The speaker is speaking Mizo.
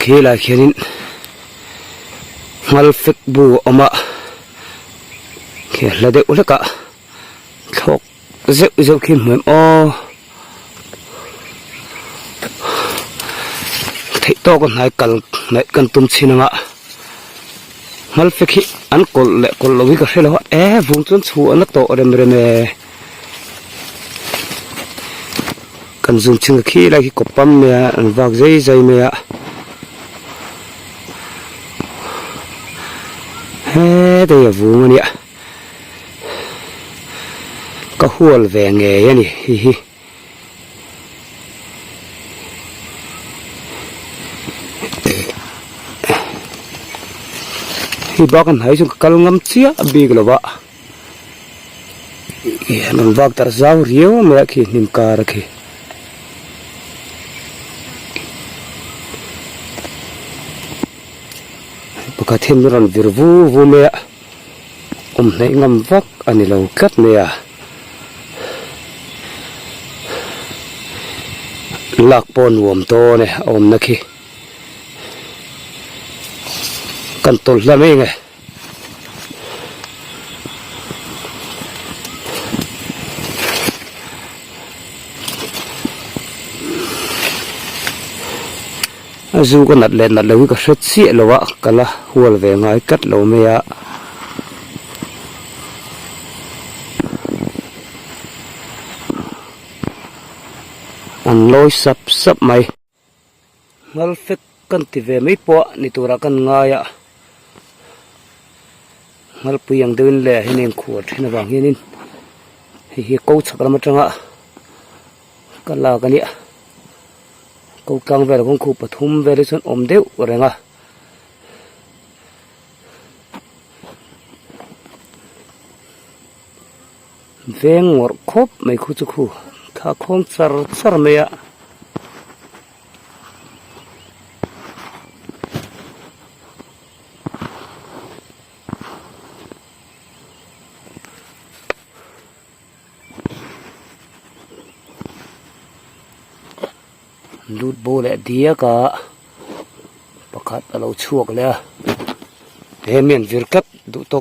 Khi lai khianin ngal fek bu a awm a khi a hla deuh hlek a thlawk zeuh zeuh khi hmu em aw theih tawk a hnai kal hnaih kan tum chhin ang a ngal fek hi an kawlh leh kawlh loh hi ka hre lo a e vung chuan chhuah na tawh rem rem e. Kan zum chhing a khi lai khi kawp pam mai a an vak zai zai mai a hetlai a vung a nia ka hual ve ngei a ni hei hi. Hei bak a hnai chu ka kal ngam chiah bik lo va. Ih an rawn vak darh zau riau mai a khi hnim kar a khi. Pakhat hian min rawn vir vu vu mai a awm hnaih ngam vak a ni lo tlat mai a. Lak pawh nuam dawn e a awmna khi. Kan tawlh hla mai nge. A zu ka nat leh nat lo hi ka hre chiah lo a ka la hual ve ngai tlat lo mai a. An lawi sap sap mai. Ngalfek kan ti ve mai pawh ni turah kan ngai a Ngalpui ang deuhin leh ah hian a inkhual thin avang hianin hei hi ko chhak lam atanga ka lak a nia ko tlang velah kawng khuh pathum vel hi chuan awm deuh reng a. Veng ngawrh khawp mai khu chu khu thla khawng char char mai a. Lut bo leh diak a pakhat a lo chhuak leh a he mi an vir tlat duh tawk.